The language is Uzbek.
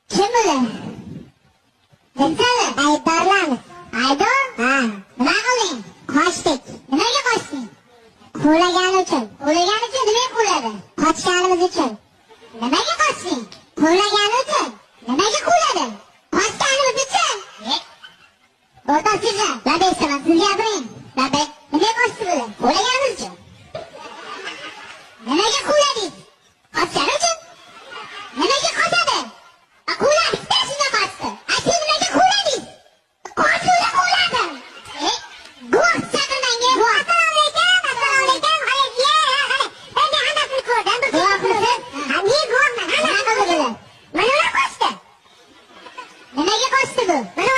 Kim bular? Bilsana, aybdorlarmiz. Aybdor? Ha. Nima qilding? Qochdik. Nimaga qochding? Quvlagani uchun. Quvlagani uchun nimaga quvladi? Qochganimiz uchun. Nimaga qochding? Quvlagani uchun. Nimaga quvladi? Qochganimiz uchun. O'rtoq sizlar, labay istaman, siz gapiring. Labay, nimaga qochdi bular? Quvlaganimiz uchun. Nimaga quvladingiz? Qochgani uchun. Nimaga qochadi? Quvlabdi, shunga qochdi. A sen nimaga quvladingiz? Qochuvda quvladim. Guvoh chaqir menga. Assalomu alaykum, assalomu alaykum. Men hammasini ko'rdim. Bir guvohmisiz? Ha, men guvohman. Hamma qildi bular. Mana ular qochdi. Nimaga qochdi bu? Mana